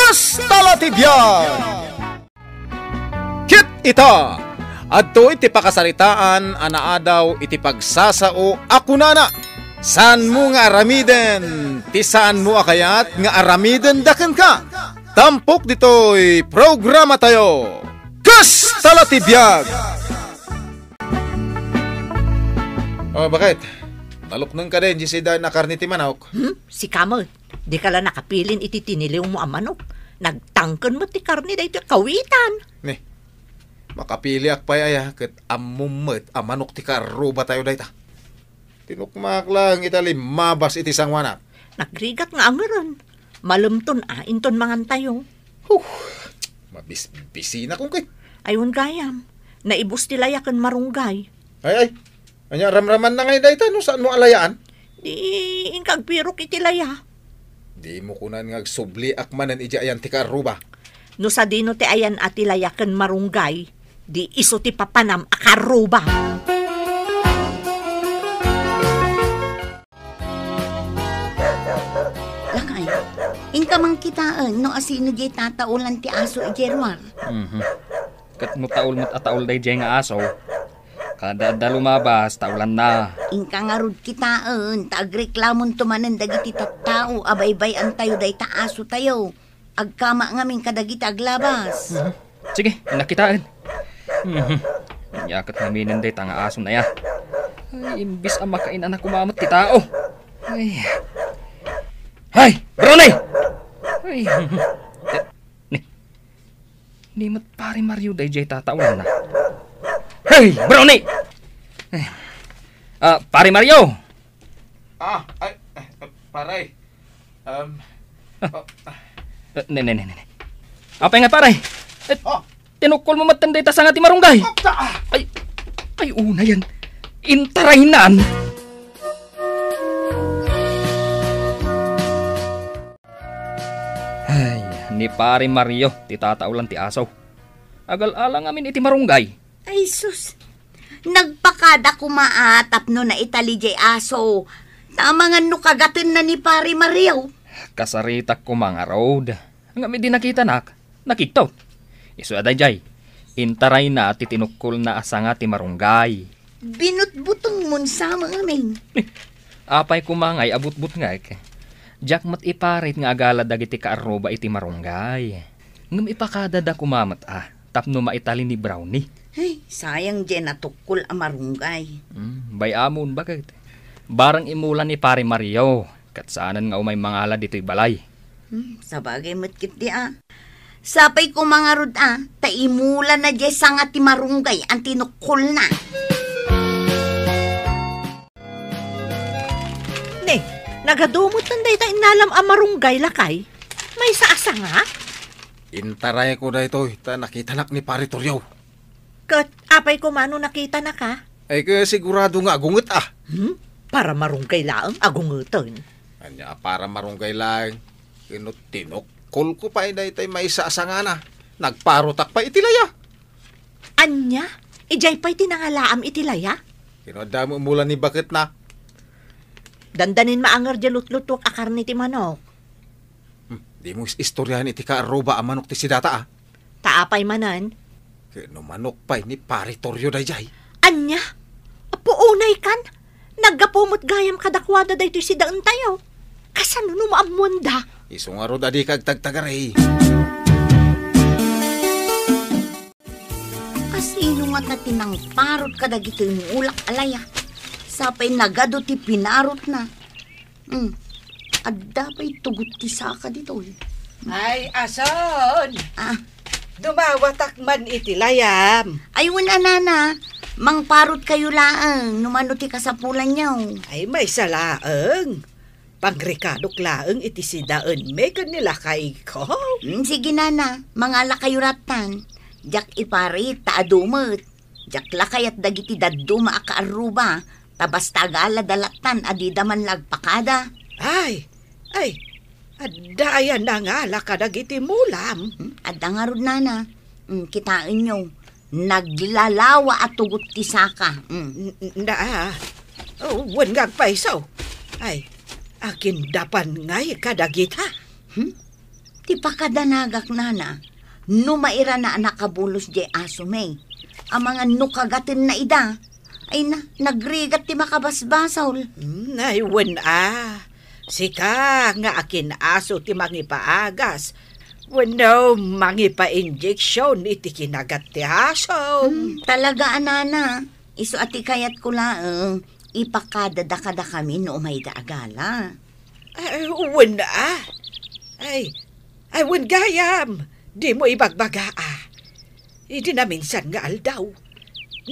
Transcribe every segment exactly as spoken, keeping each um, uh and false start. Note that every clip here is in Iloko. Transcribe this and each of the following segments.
Kasta la ti biag! Ket ita, adtoy ti pakasaritaan a naadaw iti pagsasao a kunana, "Saanmo nga aramiden ti saanmo a kayat nga aramiden da kenka." Tampok ditoy programatayo, Kasta la ti biag! Oh, bakit? Nalukneng ka din, di sida na karne ti manok? Hmm? Sika met, di ka la nakapilin iti tiniliwmo a manok. Nagtangken met ti karne daytoy kawitan. Ni, makapiliak pay aya ket ammom met a manok ti kaarrubatayo dayta. Tinukmaak laeng ita limmabas iti sanguanak. Nagrigat nga angeren. Malemton a inton mangantayo. Huh! Mabisbisina kong kay. Ay, wen gayam. Naibus ti laya ken marunggay. Ay, ay. Ania, ramramanna ngay dayta no saanmo a layaan? Di, inka agpirok iti laya. Dimo kunan nga agsubliak manen idiay ayan ti kaarruba. No sadino ti ayan a ti laya ken marunggay, di isu ti papanam a kaarruba. Lakay, inka man kitaen no asino diay tataolan ti aso idiay ruar. Mhm. Ket no taol met a taol daydiay nga aso, kada adda lumabas, taolanna. Inka ngarud kitaen ta agreklamonto manen dagiti tattao a baybay-antayo dayta asotayo. Agkama ngamin kadagiti aglabas. Mhm. Sige, innak kitaen. Mhm. Ania ket ngaminen dayta nga aso na ya. Ay, imbis a makain-anak koma met ti tao. Ay. Hay, Brownie! Ay. Ni, ni met Pare Mario daydiay tataolanna. Hey, Brownie! Ay. Ah, Pare Mario! Ah, ay, eh, pare. Um, ah. Oh, ah. Eh, ne, ne, ne, ne, ne. Apay nga, pare? Eh, oh, tinukkolmo met dayta sanga ti marunggay. Oh, ta-, ah. Ay, ay, unayen. Intaraynan. Ay, ni Pare Mario ti tataolan ti aso. Agal-ala ngamin iti marunggay. Ay, sus. Nagpakada koma a tapno naitali diay aso. Ta amangan no kagatenna ni Pare Mario. Kasaritak koma ngarud. Ngem idi nakitanak, nakidtot. Isu a daydiay, intarayna ti tinukkolna a sanga ti marunggay. Binutbutengmon sa ngamin. Apay koma ngay a butbutngek? Diak met iparit nga agala dagiti kaarruba iti marunggay. Ngem ipakadada koma met a tapno maitali ni Brownie. Ay, sayang diay natukkol a marunggay. Hmm, bay-amon, baket. Barang imula ni Pare Mario, ket saanen nga umay mangala ditoy balay. Hmm, sabagay met ketdi a. Sapay koma ngarud a, ta imulana diay sanga ti marunggay a tinukkolna. Ne, nagadu met dayta innalam a marunggay, lakay? Maysa a sanga? Intarayko daytoy, ta nakitanak ni Pare Torrio. Ket apay koma no nakitanaka? Ay, ket sigurado nga agunget a. Hmm? Para marunggay laeng agungeten. Ania a para marunggay laeng? Ket no tinukkolko pay daytoy maysa a sangana, nagparotak pay iti laya. Ania? Idiay pay ti nangalaam iti laya? Ket no adda met imula ni baketna? Dandanin maanger diay lutlutuek a karne ti manok. Hmm, dimo is-istoriaen iti kaarruba a manok ti sidata a. Ta apay manen? Ket no manok pay ni Pare Torrio daydiay. Ania? Apo unay kan? Naggapu met gayam kadakuada daytoy sidaentayo. Kasano no maammoanda? Isu ngarud a dika agtagtagari. Asino ngata ti nangparot kadagiti imulak a laya? Sapay nagadu ti pinarotna. Hmm. Adda pay tugot ti saka ditoy. Ay, ason! Ah. Dumawatak man iti layam. Ay, wen a, nana. Mangparotkayo laeng no mano ti kasapulanyo. Ay, maysa laeng. Pangrekadok laeng iti sidaenmi ken ni lakayko. Hmm, sige, nana. Mangalakayo lattan. Diak iparit ta adu met. Diak la kayat dagiti dadduma a kaarruba, ta basta agalada lattan a dida man la agpakada. Ay, ay, adda aya nangala kadagiti mulam? Hmm, adda ngarud, nana. Hmm, kitaenyo, naglalawa a tugot ti saka. Hmm. N-, n-, na, oh, wen nga agpayso. Ay, agindapan ngay kadagita? Hmm? Ti pakadanagak, nana, no mairana a nakabulos diay asomi. Amangan no kagatenna ida. Ay na, nagrigat ti makabasbasol. Hmm, ay, wen a. Sika nga akin-aso ti mangipaagas wenno mangipainjeksion iti kinagat ti aso. Hmm, talaga a, nana. Isu a ti kayatko laeng, ipakadada kadakami no umayda a gala. Ay, wen a. Ay, ay, wen gayam. Dimo ibagbaga a. Idi naminsan nga aldaw,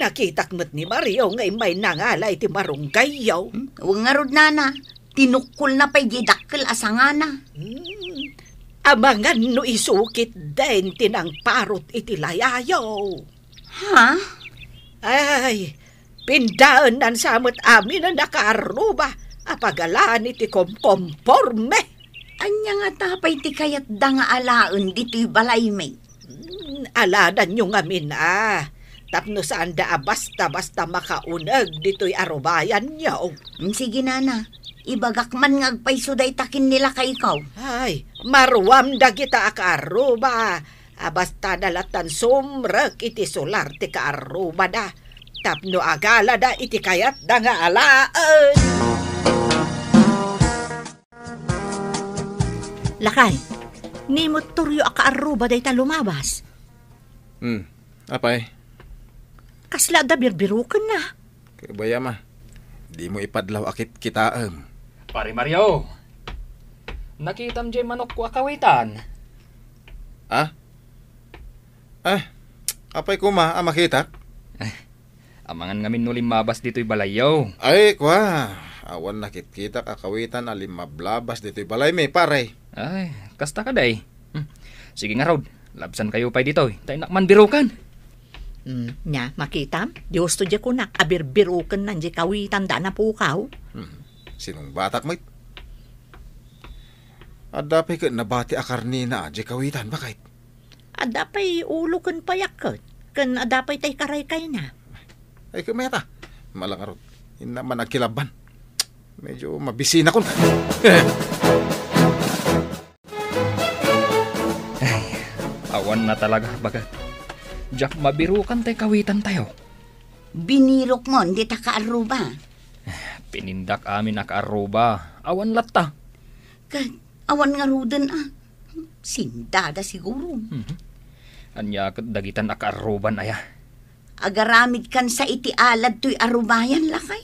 nakitak met ni Mario nga immay nangala iti marunggayyo. Hmm? Wen ngarud, nana, tinukkolna pay diay dakkel a sangana. Hmm. Amangan no isu ketdin ti nangparot iti layayo. Ha? Ay, pindaennan sa met amin a nakaarruba a pagalaan iti komkomporme. Ania ngata pay ti kayatda nga alaen ditoy balaymi? Hmm, aladanyo ngamin a, tapno saanda a basta-basta makauneg ditoy arubayanyo. Hmm, sige, nana. Ibagak man nga agpayso dayta ken ni lakayko. Ay, maruam dagita a kaarruba a bastada lattan sumrek iti sular ti kaarrubada tapno agalada iti kayatda nga alaen. Lakay, ni mottoryo a kaarruba dayta lumabas. Hmm, apay? Kasla adda birbirukenna. Kabayam a, dimo ipadlaw a kitkitaem. Pare Mario, nakitam diay manokko a kawitan? Ah? Eh, apay koma a makitak? Eh, amangan ngamin no limmabas ditoy balayyo. Ay, kua, awan nakitkitak a kawitan a limmablabas ditoy balaymi, pare. Ay, kasta kadi. Hmm. Sige ngarud, labsankayo pay ditoy, ta innak man biruken. Hmm, nia, makitam? Di husto diay kunak a birbirukennan diay kawitanda a napukaw. Hmm, sinungbatak met. Adda pay ket nabati a karnina diay kawitan, baket. Adda pay ulo ken payak ket, ken adda pay tay karaykayna. Ay, ket mayat a. Malangarot. Inna man agkilabban. Medyo mabisinak. Ay, awan na talaga, baket. Diak mabirukan tay kawitantayo. Binirok mon dita kaarruba. Pinindak amin a kaarruba. Awan latta. Ket awan ngaruden a. Sindada siguro. Mhm. Ania ket dagitan a kaarruban aya? Agaramidkan sa iti alad toy arubayan, lakay.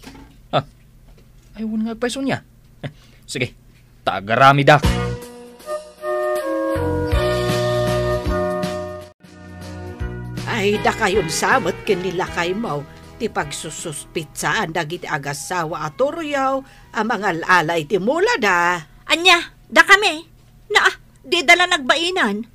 Ah, ay, wen nga agpayso nia. Sige, ta agaramidak. Ay, dakayon sa met ken ni lakaymo ti pagsususpitsaan dagiti agassawa a turoyo a mangal-ala iti mulada. Ania, dakami? Naa, dida la nagbainan.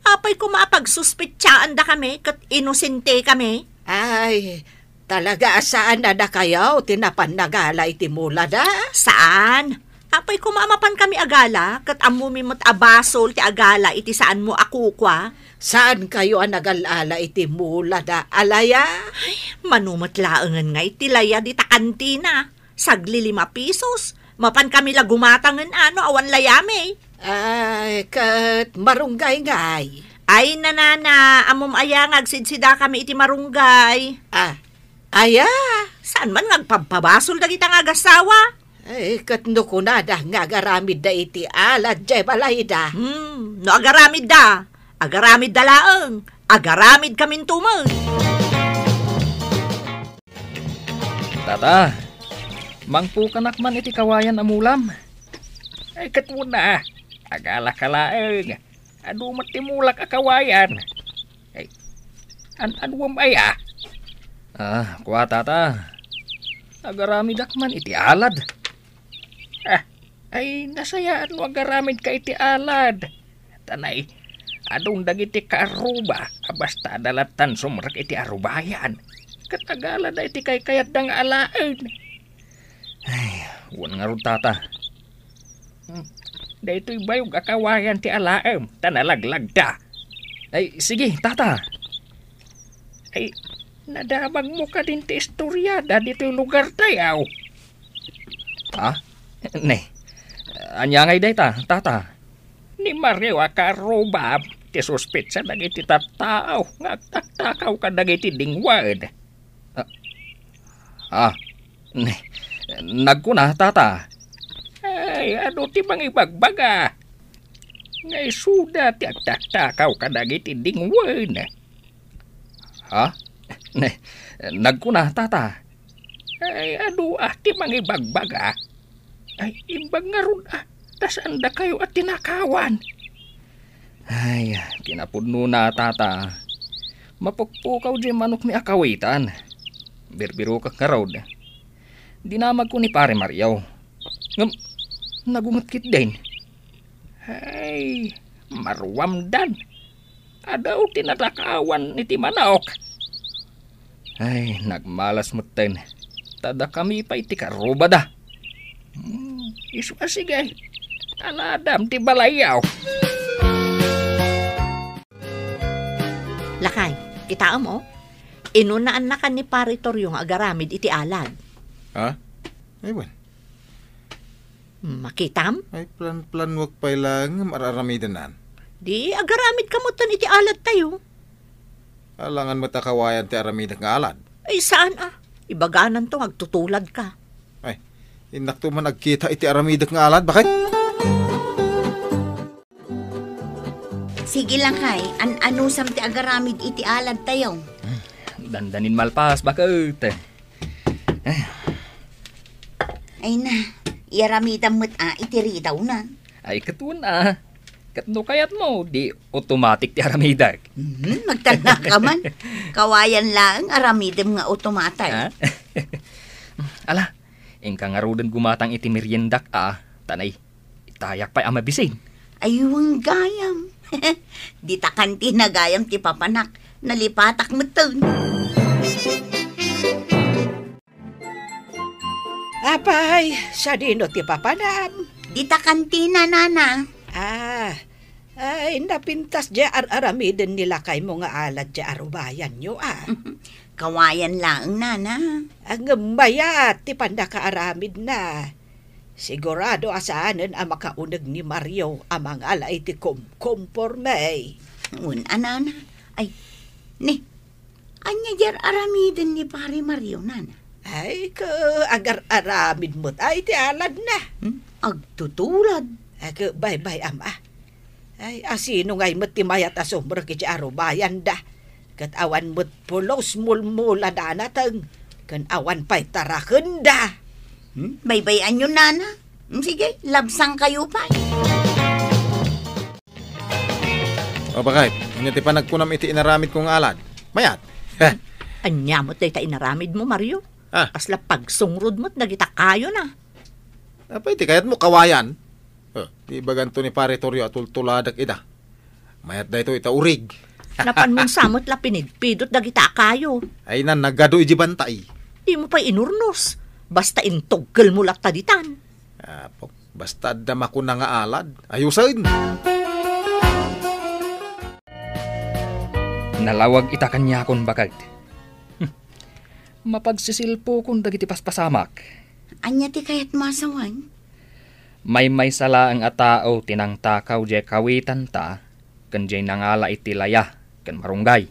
Apay koma a pagsuspitsaandakami ket inosentekami? Ay, talaga a saan a dakayo ti napan nagala iti mulada? Saan? Apay koma a mapankami agala ket ammomi met a basol ti agala iti saanmo a kukua? Saankayo a nagal-ala iti mulada a laya? Ay, mano met laengen nga iti laya dita kantina. Sagli lima pesos. Mapankami la gumatangen a no awan layami. Ay, ket marunggay ngay? Ay, nanana, ammom aya nga agsidsidakami iti marunggay? Ah, aya? Saan man nga agpabpabasol dagita nga agassawa? Ay, ket no kunada nga agaramidda iti alad diay balayda? Hmm, no agaramidda, agaramidda laeng. Agaramidkaminto met. Tata, mangpukanak man iti kawayan a mulam. Ay, ket wen a, agalaka laeng. Adu met ti mulak a kawayan. Ay, an-aduem aya? Ah, kua, tata. Agaramidak man iti alad. Ah, ay, nasayaat no agaramidka iti alad. Tanay, adun dagiti kaarruba a basta adda lattan sumrek iti arubayan. Ket agalada iti kaykayatda nga alaen. Ay, wen ngarud, tata. Hmm, daytoy bayog a kawayan ti alaem, ta nalaglagda. Ay, sige, tata. Ay, nadamagmo kadin ti istoriada ditoy lugartayo? Ha? Ne. Ania ngay dayta, tata? Ni Mario a karubam ti suspetsa dagiti tattao nga agtaktakaw kadagiti dingwen. Ah, ah, ne, nagkuna, Tata. Ay, adu ti mangibagbaga nga isuda ti agtaktakaw kadagiti dingwen? Ha? Ne, nagkuna, Tata. Ay, adu a ti mangibagbaga. Ay, imbag ngarud a, ta saandakayo a tinakawan. Ay, kinapudnona, Tata. Mapukpukaw diay manokmi a kawitan. Birbirokek ngarud. Dinamagko ni Pare Mario. Ngem, nagunget ketdin. Ay, maruamdan. Adu ti natakawan iti manok. Ay, nagmalas metten. Ta dakami pay ti karubada. Hmm, isu a sige. Aladam ti balayyo. Lakay, kitaem, o. Inunaannakan ni Pare Torio nga agaramid iti alad. Ha? Ay, wen. Makitam? Ay, plan-planuak pay laeng nga ar-aramidennan. Di agaramidka metten iti aladtayo. Alangan met a kawayan ti aramidek nga alad. Ay, saan a. Ibagananto nga agtutuladka. Ay, innakto man agkita iti aramidek nga alad, baket? Sige, Lakay, an-anusam ti agaramid iti aladtayo. Dandanin malpas, baket. Ay na, iaramidam met a iti ridawna. Ay, ket wen a. Ket no kayatmo, di automatic ti aramidek. Mhm, magtannaka man. Kawayan laeng aramidem nga automatic. Ha? Ala, inka ngaruden gumatang iti meriendak a, ta nay, itayak pay a mabisin. Ay, wen gayam. Dita kantina gayam ti papanak. Nalipatak metten. Apay, sadino ti papanam? Dita kantina, Nana. Ah, ay, napintas diay ar-aramiden ni lakaymo nga alad diay arubayanyo, a. Kawayan laeng, Nana. Ngem mayat ti pannakaaramidna. Sigurado a saanen a makauneg ni Mario a mangala iti kumkomporme. Wen a, Nana. Ay, ni, ania diay ar-aramiden ni Pare Mario, Nana? Ay, ket agar-aramid met a iti aladna. Hmm? Agtutulad. Ay, ket baybay-am a. Ay, asino ngay met ti mayat a sumrek iti arubayanda? Ket awan met pulos mulmula da a nateng, ken awan pay tarakenda. Hmm? Baybay-anyo, Nana. Hmm, sige, labsangkayo pay. O, bakit? Ania ti panagkunam iti inaramidko nga alad? Mayat. Ania met dayta inaramidmo, Mario? Ah. Kasla pagsungrod met dagita kayo na. Apay ti kayatmo, kawayan? O, ti ibaganto ni Pare Torio a tultuladek ida. Mayat daytoy ita urig. Napanmo sa met la pinidpidot dagita a kayo. Ay, nan, nagadu iji bantay. Dimo pay inurnos. Basta intugkelmo latta ditan. Apo, basta adda makuna nga alad, ayusen. Nalawag ita kaniakon, baket. Mapagsisilpokon dagiti paspasamak. Ania ti kayatmo a sawen? Maymaysa laeng a tao ti nangtakaw diay kawitanta ken diay nangala iti laya ken marunggay.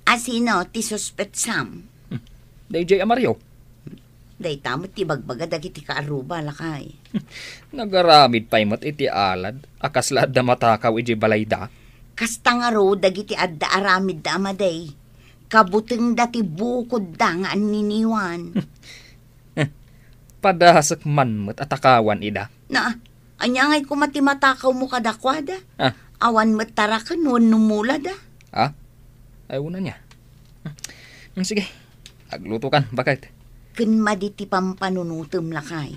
A sino ti suspetsam? Hmm. Daydiay a Mario. Dayta met ti ibagbaga dagiti kaarruba, lakay. Nagaramid pay met iti alad a kasla adda matakaw idiay balayda. Kasta ngarud dagiti adda aramidda a madi. Kabutengda ti bukodda nga anniniwan. Padasek man met a takawan ida. Na, ania ngay koma ti matakawmo kadakuada? Ah. Awan met taraken wenno mulada. Ah? Ay, wen ania. Hmm, sige. Aglutokan, baket. Ken madi ti pampanunotem, lakay.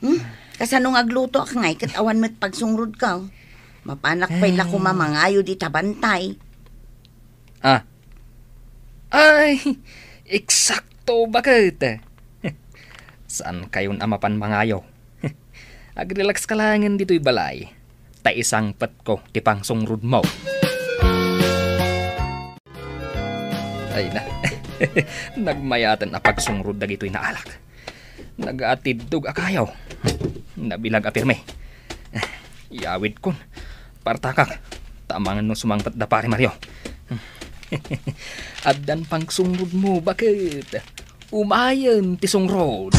Hmm? Kasano nga aglutoak ngay ket awan met pagsungrodko? Mapanak pay la koma mangayo dita bantay. Ah. Ay, eksakto, baket. Saankayon a mapan mangayo. Agrelax ka laengen ditoy balay. Ta isangpetko ti pangsungrodmo. Ay na. Nagmayaten a pagsungrod dagitoy naalak. Nagaatiddog a kayo. Nabilag a pirmi. Yawidkon. Partakak. Ta amangan no sumangpet da Pare Mario. Addan pangsungrod mo, baket. Umayen ti sungrod.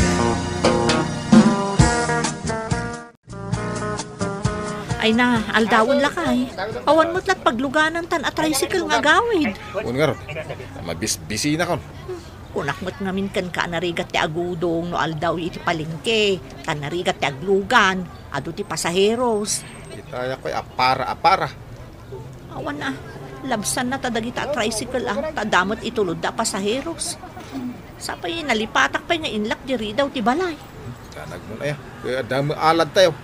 Ay na, aldawen lakay. Awan met lat pagluganan tan a tricycle nga agawid. Wen ngarud, mabisbisinakon. Kunak met ngamin kenka a narigat ti agudong no aldaw iti palengke, tan narigat ti aglugan, adu ti pasaheros. Itayak pay a para, a para. Awan a, labsanna ta dagita a tricycle a, ta adda met itulodda a pasaheros. Sapay nalipatak pay nga inlak di ridaw ti balay. Kanag mo na ya, kaya dami alad tayo.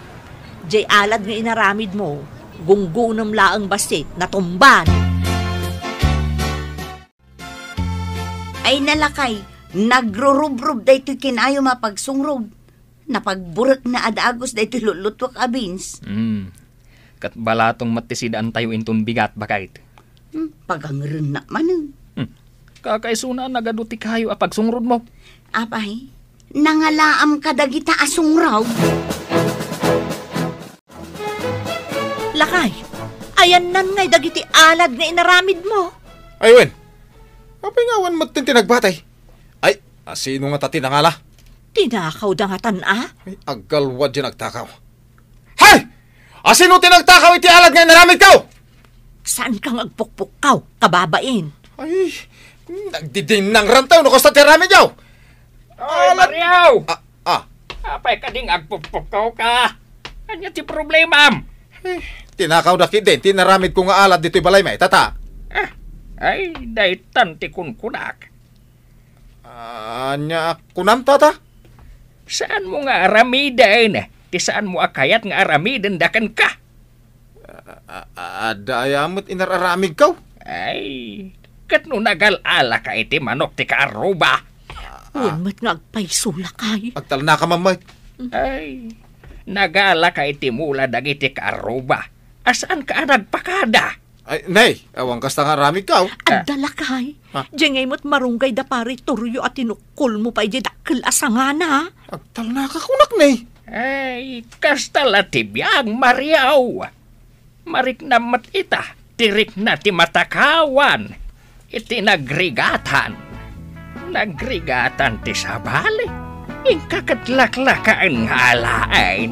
Jay alad nga inaramid mo, gunggunem laeng bassit, natumban. Ay nalakay, nagrurubrob daytoy kin-ayom a pagsungrog. Napagburekna a dagus daytoy lutlutuak a beans. Hmm. Ket balatong met ti sidaantayo inton bigat, baket. Hmm, pagangerennak manen. Hmm. Kakaisuna a nagadu ti kayo a pagsungrod mo. Apay, nangalaam kadagita a sungrog? Lakay, ayannan ngay dagiti alad nga inaramid mo. Ay, wen. Apay nga awan met ti nagbatay? Ay, asino nga ta ti nangala? Tinakaw da nga tan a? Ay, aggalwad yan agtakaw. Hay! Asino ti nagtakaw iti alad nga inaramidko? Saan ka nga agpukpukkaw, kababain? Ay, nagdidinangran tayo no kasta ti aramidyo. Ay, Alad- Mariaw! Ah, ah. Apay ka ding agpukpukkaw ka? Anya ti problemam? Eh, tinakaw da kidin, ti naramid ko nga alad ditoy balay may, tata. Ah, ay, daytan ti kunkunak. Anya kunam, tata? Saan mo nga aramiden ti saan mo a kayat nga aramiden da kenka? A-, a-, a-, adda aya met inararamidko? Ay, ket no nagal-ala ka iti manok ti kaarruba. Ah. Wen met nga agpayso lakay. Agtalna ka, mamay. Ay, nagala ka iti mula dagiti kaarruba. Asaan ka a nagpakada? Ay, nay, awan kasta nga aramidko. Adda lakay. Ha? Diay ngay met marunggay da Pare Torrio a tinukkol mo pay diay dakkel a sangana. Agtalna ka kunak, nay. Ay, kasta la ti biag, Mariaw. Mariknam met ita, ti rikna ti matakawan iti nagrigatan. Nagrigatan ti sabali, inka ket laklakaen nga alaen.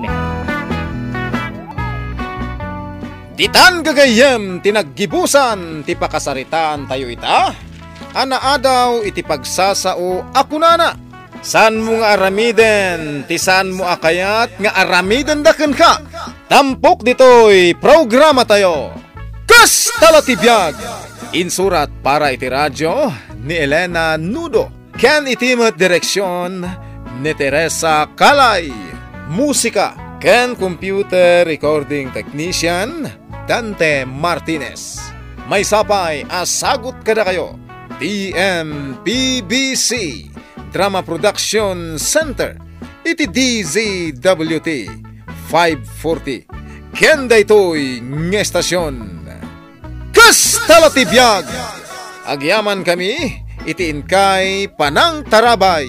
Ditan gagayyem ti naggibusan ti pakasaritaantayo ita a naadaw iti pagsasao a kunana, Saanmo nga aramiden ti saanmo a kayat nga aramiden da kenka. Tampok ditoy programatayo, Kasta la ti Biag! Insurat para iti radio ni Elena Nudo, ken iti met direksion ni Teresa Calay. Musika ken computer recording technician, Dante Martinez. Maysa pay a sagut kadakayo ti M P B C Drama Production Center iti D Z W T five forty ken daytoy nga estasion. Kasta la ti biag! Agyamankami iti inkay panangtarabay.